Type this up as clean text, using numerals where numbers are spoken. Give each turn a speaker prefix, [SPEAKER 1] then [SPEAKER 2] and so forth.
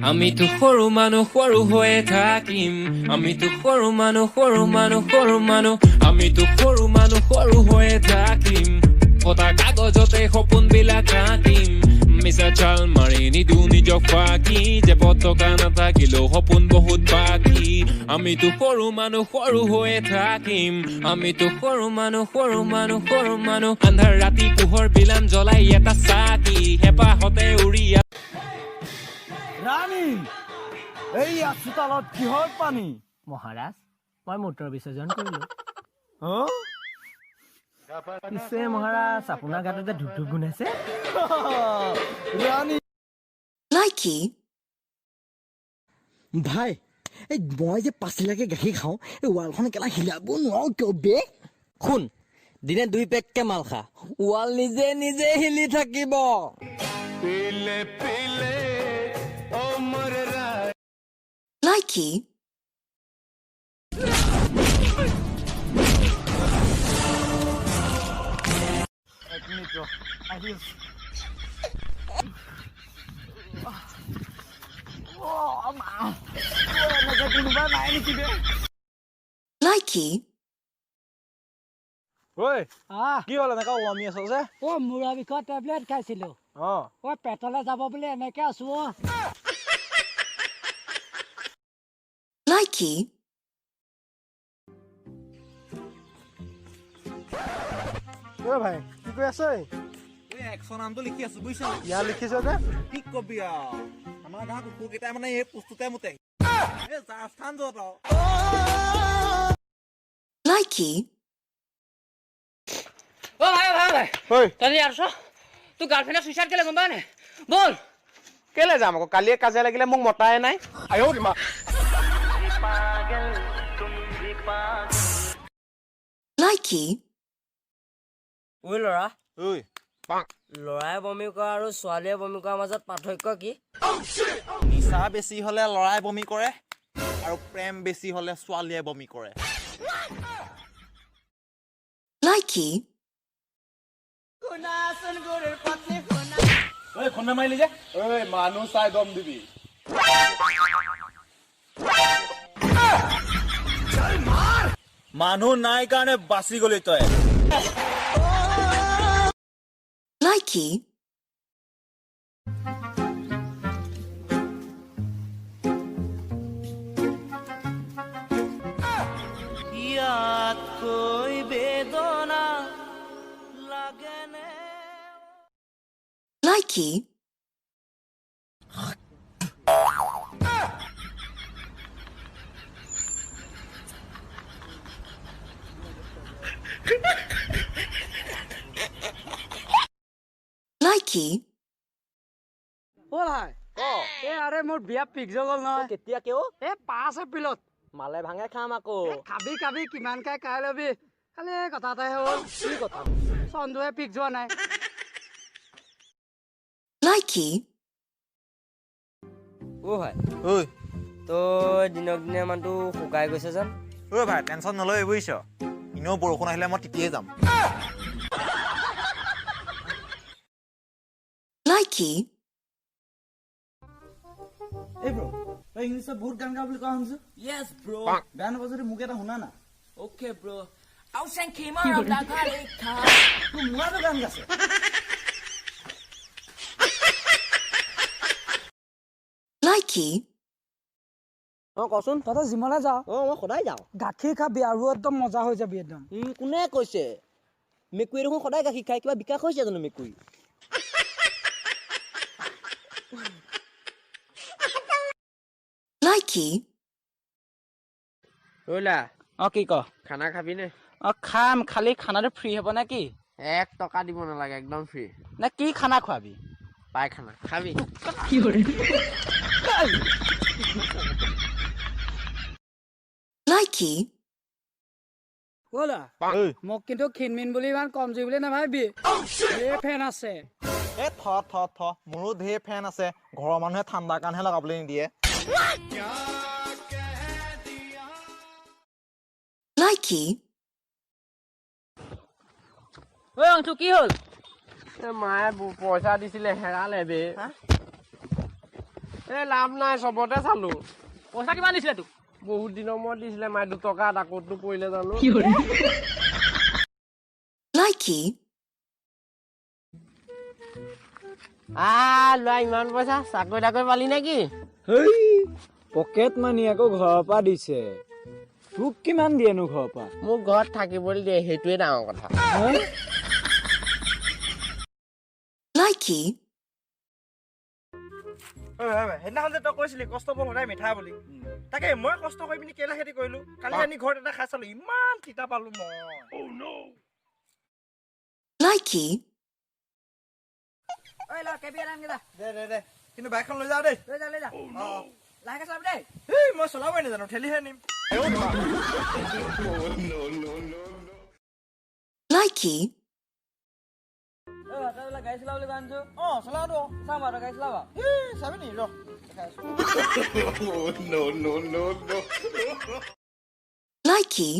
[SPEAKER 1] আমিতো সৰু মানুহ, সৰু হৈয়ে থাকিম। আমিতো সৰু মানুহ, সৰু মানুহ, সৰু মানুহ। আমিতো সৰু মানুহ, সৰু হৈয়ে থাকিম। ফটা কাগজতে সপোনবিলাক আঁকিম। মিছা চাল মাৰি নিদো নিজক ফাঁকি। জেপত টকা নাথাকিলেও সপোন বহুত বাকী। আমিতো সৰু মানুহ, সৰু হৈয়ে থাকিম। আমিতো সৰু মানুহ, সৰু মানুহ, সৰু মানুহ। আন্ধাৰ ৰাতি পোহৰ বিলাম জ্বলাই এটা চাকি। হেঁপাহতে উৰি
[SPEAKER 2] ৰাণী, এইয়া চোতালত কিহৰ পানী?
[SPEAKER 3] মহাৰাজ, মই মূত্ৰ বিসৰ্জন কৰিলো।
[SPEAKER 2] অ?
[SPEAKER 3] পিছে মহাৰাজ, আপোনাৰ গাটো যে ধূপ ধূপ গোন্ধাইছে।
[SPEAKER 2] ৰাণী।
[SPEAKER 4] Likey.
[SPEAKER 5] ভাই, এই মই যে পাঁচিলাকে গাখীৰ খাওঁ, এই ৱালখন কেলা হিলাব নোৱাৰো কিয় বে?
[SPEAKER 6] শুন, দিনে 2 পেককে মাল খা, ৱাল নিজে নিজে হিলি থাকিব।
[SPEAKER 4] Likey.
[SPEAKER 2] এক মিনিট ৰ, আহি আছো। অ, মা। অ, এনেকে কোনোবা নাই নেকি বে?
[SPEAKER 4] Likey.
[SPEAKER 7] ঐ।
[SPEAKER 8] আহ।
[SPEAKER 7] কি হ'ল, এনেকা ওৱামি আছ যে?
[SPEAKER 8] অ, মূৰৰ বিষৰ টেবলেট খাইছিলো। অ, পেটলে যাব বুলি এনেকে আছো অ।
[SPEAKER 4] Likey.
[SPEAKER 7] ঐ ভাই, কি কৰি আছ ঐ?
[SPEAKER 9] এই একশ নামটো লিখি আছো, বুজিছ নাই?
[SPEAKER 7] ইয়াত লিখিছ যে?
[SPEAKER 9] কি কবি আৰু, আমাৰ গাঁৱৰ কুকুৰকেইটাই মানে এই পোষ্টটোতে মুতে। এই যাৰ স্থান য'ত আৰু।
[SPEAKER 4] Likey.
[SPEAKER 10] অ ভাই, ভাই, ভাই।
[SPEAKER 7] ঐ।
[SPEAKER 10] তই ইয়াত আছ, তোৰ গাৰ্লফ্ৰেণ্ডে চুইচাইড কেলে, গম পাৱ নাই? ব'ল।
[SPEAKER 7] কেলে যাম আকৌ? কালিয়ে কাজিয়া লাগিলে, মোক মতাই নাই।
[SPEAKER 4] Likey.
[SPEAKER 6] ঐ ল'ৰা।
[SPEAKER 9] ঐ।
[SPEAKER 6] ল'ৰাই বমি কৰা আৰু ছোৱালীয়ে বমি কৰাৰ মাজত পাৰ্থক্য কি?
[SPEAKER 9] নিচা বেছি হ'লে ল'ৰাই বমি কৰে আৰু প্ৰেম বেছি হ'লে ছোৱালীয়ে বমি কৰে।
[SPEAKER 4] Likey.
[SPEAKER 7] ঐ, খুন্দা মাৰিলি যে? ঐ, মানুহ চাই দম দিবি।
[SPEAKER 9] মানুহ নাই কাৰণে বাচি গলি তই।
[SPEAKER 4] Likey.
[SPEAKER 6] ইয়াতকৈ বেদনা লাগেনে?
[SPEAKER 4] Likey. Likey.
[SPEAKER 8] অ ভাই, এই আৰে মোৰ বিয়া ফিক্স হৈ গ'ল নহয়।
[SPEAKER 6] কেতিয়া কিয়?
[SPEAKER 8] এই 5 এপ্ৰিলত।
[SPEAKER 6] মালে ভাঙে খাম আকৌ।
[SPEAKER 8] এই খাবি খাবি, কিমান খাই খাই ল'বি। খালি কথা এটাহে হ'ল।
[SPEAKER 6] কি কথা?
[SPEAKER 8] চন্দুৱে ফিক্স হোৱা নাই।
[SPEAKER 4] Likey.
[SPEAKER 6] অ ভাই।
[SPEAKER 9] ঐ।
[SPEAKER 6] তই দিনক দিনে মানুহটো শুকাই গৈছে যেন।
[SPEAKER 9] ঐ ভাই, টেনচন নল'বি, বুজিছ? এনেও বৰষুণ আহিলে মই তিতিয়ে যাম।
[SPEAKER 4] Likey.
[SPEAKER 2] এই ব্ৰ, তই ইংলিছত বহুত গান গাওঁ বুলি কোৱা শুনিছো।
[SPEAKER 6] Yes bro.
[SPEAKER 2] বেয়া নাপাৱ যদি মোক এটা শুনা না।
[SPEAKER 6] Okay bro.
[SPEAKER 2] তোৰ মোৰাটো গান গাইছে।
[SPEAKER 4] Likey.
[SPEAKER 6] অ, কচোন।
[SPEAKER 8] তই জিমলৈ যাৱ?
[SPEAKER 6] অ, মই সদায় যাওঁ।
[SPEAKER 8] গাখীৰ খাবি আৰু একদম মজা হৈ যাবি একদম।
[SPEAKER 6] কোনে কৈছে? মেকুৰী দেখোন সদায় গাখীৰ খায়, কিবা বিকাশ হৈছে জানো মেকুৰী?
[SPEAKER 4] Likey.
[SPEAKER 10] ৰ'লা।
[SPEAKER 3] অ, কি ক?
[SPEAKER 10] খানা খাবি নে?
[SPEAKER 3] অ, খাম, খালি খানাটো ফ্ৰী হ'ব নে কি?
[SPEAKER 10] 1 টকা দিব নালাগে, একদম ফ্ৰী।
[SPEAKER 3] নে কি খানা খোৱাবি?
[SPEAKER 10] পায়খানা খাবি?
[SPEAKER 4] Likey.
[SPEAKER 8] অ ল'ৰা,
[SPEAKER 7] ঐ।
[SPEAKER 8] মোক কিন্তু ক্ষীণমিন বুলি ইমান কমজোৰি বুলি নাভাবিবি, ঢেৰ ফেন আছে।
[SPEAKER 9] এ থ থ থ, মোৰো ঢেৰ ফেন আছে, ঘৰৰ মানুহে ঠাণ্ডা কাৰণহে লগাবলৈ নিদিয়ে।
[SPEAKER 4] Likey.
[SPEAKER 10] ঐ অংশু, কি হ'ল? মায়ে পইচা দিছিলে হেৰালে বে। এই লাভ নাই, চবতে চালো।
[SPEAKER 8] পইচা কিমান দিছিলে তোক?
[SPEAKER 10] বহুত দিনৰ মূৰত দিছিলে মায়ে 2 টকা এটা, ক'তনো পৰিলে জানো।
[SPEAKER 4] Likey,
[SPEAKER 10] লোৱা ইমান পইচা, চাকৰি তাকৰি পালি নেকি?
[SPEAKER 3] হেই, পকেট মানি আকৌ ঘৰৰ পৰা দিছে। তোক কিমান দিয়েনো ঘৰৰ পৰা?
[SPEAKER 10] মোক ঘৰত থাকিবলৈ দিয়ে, সেইটোৱে ডাঙৰ কথা।
[SPEAKER 4] Likey,
[SPEAKER 7] সেইদিনাখন যে তই কৈছিলি কষ্ট ফল সদায় মিঠা বুলি, তাকে মই কষ্ট কৰি পিনি কেৰেলা খেতি কৰিলো। কালি আনি ঘৰত এটা খাই চালো, ইমান তিতা পালো মই।
[SPEAKER 4] Likey,
[SPEAKER 2] ঐ ল কেবি আৰামকে যা।
[SPEAKER 7] দে দে দে, কিন্তু বাইকখন লৈ যাওঁ দেই।
[SPEAKER 2] লৈ যা লৈ যা, লাহেকে চলাবি দেই।
[SPEAKER 7] এই মই চলাবই নাজানো, ঠেলিহে নিম।
[SPEAKER 4] Likey,
[SPEAKER 2] ঐ তই বোলে গাড়ী চলাবলৈ কোৱা আনিছো?
[SPEAKER 7] অঁ চলাওঁতো।
[SPEAKER 2] চাম আৰু গাড়ী চলাবা।
[SPEAKER 7] এই চাবি নি, ৰ।
[SPEAKER 4] Likey,